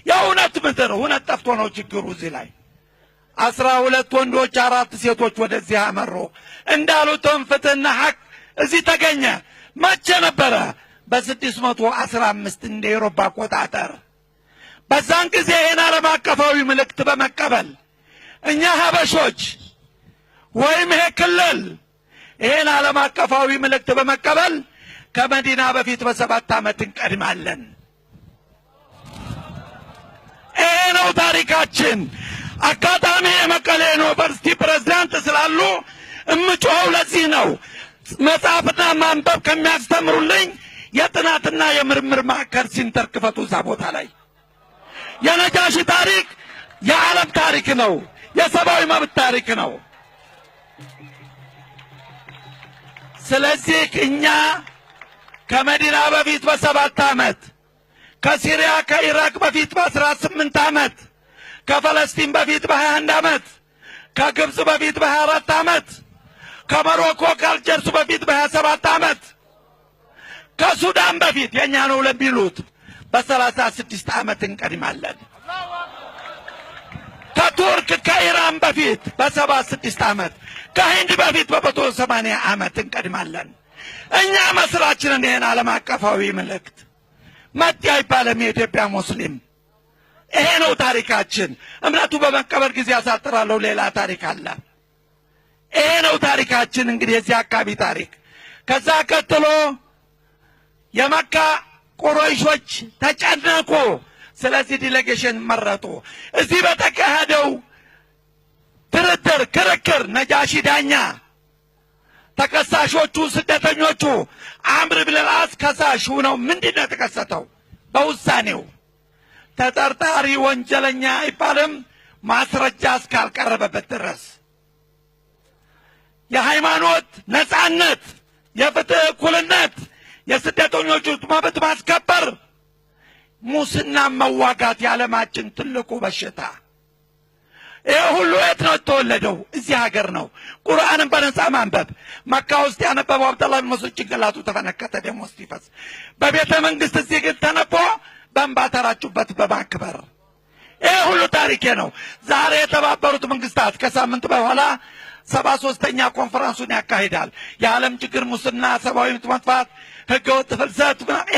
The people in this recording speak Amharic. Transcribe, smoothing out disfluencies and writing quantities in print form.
የእውነት ምድር እውነት ጠፍቶ ነው ችግሩ። እዚህ ላይ 12 ወንዶች 4 ሴቶች ወደዚህ አመሩ። እንዳሉትም ፍትህና ሐቅ እዚህ ተገኘ። መቼ ነበረ? በ615 እንደ ኤሮፓ አቆጣጠር። በዛን ጊዜ ይህን ዓለም አቀፋዊ ምልክት በመቀበል እኛ ሀበሾች ወይም ይሄ ክልል ይህን ዓለም አቀፋዊ ምልክት በመቀበል ከመዲና በፊት በ7 ዓመት እንቀድማለን። ይሄ ነው ታሪካችን። አጋጣሚ የመቀሌ ዩኒቨርሲቲ ፕሬዝዳንት ስላሉ እምጮኸው ለዚህ ነው። መጽሐፍና ማንበብ ከሚያስተምሩልኝ የጥናትና የምርምር ማዕከል center ክፈቱ እዛ ቦታ ላይ። የነጃሺ ታሪክ የዓለም ታሪክ ነው። የሰብአዊ መብት ታሪክ ነው። ስለዚህ እኛ ከመዲና በፊት በ7 ዓመት፣ ከሲሪያ ከኢራቅ በፊት በ18 ዓመት፣ ከፈለስቲን በፊት በ21 ዓመት፣ ከግብጽ በፊት በ24 ዓመት፣ ከሞሮኮ ከአልጀርሱ በፊት በ27 ዓመት፣ ከሱዳን በፊት የኛ ነው ለሚሉት በ36 ዓመት እንቀድማለን። ከቱርክ ከኢራን በፊት በ76 ዓመት፣ ከህንድ በፊት በ180 ዓመት እንቀድማለን። እኛ መስራችንን ይሄን ዓለም አቀፋዊ ምልክት መጤ አይባልም የኢትዮጵያ ሙስሊም። ይሄ ነው ታሪካችን። እምነቱ በመቀበል ጊዜ ያሳጥራለሁ፣ ሌላ ታሪክ አለ። ይሄ ነው ታሪካችን። እንግዲህ የዚህ አካባቢ ታሪክ። ከዛ ቀጥሎ የመካ ቁረይሾች ተጨነቁ። ስለዚህ delegation መረጡ። እዚህ በተካሄደው ድርድር ክርክር ነጃሺ ዳኛ፣ ተከሳሾቹ ስደተኞቹ አምር ብን አልዓስ ከሳሽ ሆነው ምንድነው የተከሰተው? በውሳኔው ተጠርጣሪ ወንጀለኛ አይባልም ማስረጃ እስካልቀረበበት ድረስ። የሃይማኖት ነጻነት፣ የፍትህ እኩልነት፣ የስደተኞቹ መብት ማስከበር፣ ሙስና መዋጋት የዓለማችን ትልቁ በሽታ። ይሄ ሁሉ የት ነው የተወለደው? እዚህ ሀገር ነው። ቁርአንን በነፃ ማንበብ መካ ውስጥ ያነበበው አብደላህ ብን መስዑድ ጭንቅላቱ ተፈነከተ፣ ደም ውስጥ ይፈስ። በቤተ መንግስት እዚህ ግን ተነቦ በእንባ ተራጩበት በማክበር። ይሄ ሁሉ ታሪኬ ነው። ዛሬ የተባበሩት መንግስታት ከሳምንት በኋላ 73ኛ ኮንፈረንሱን ያካሂዳል። የዓለም ችግር ሙስና፣ ሰብአዊ መብት መጥፋት፣ ህገወጥ ፍልሰት ምናምን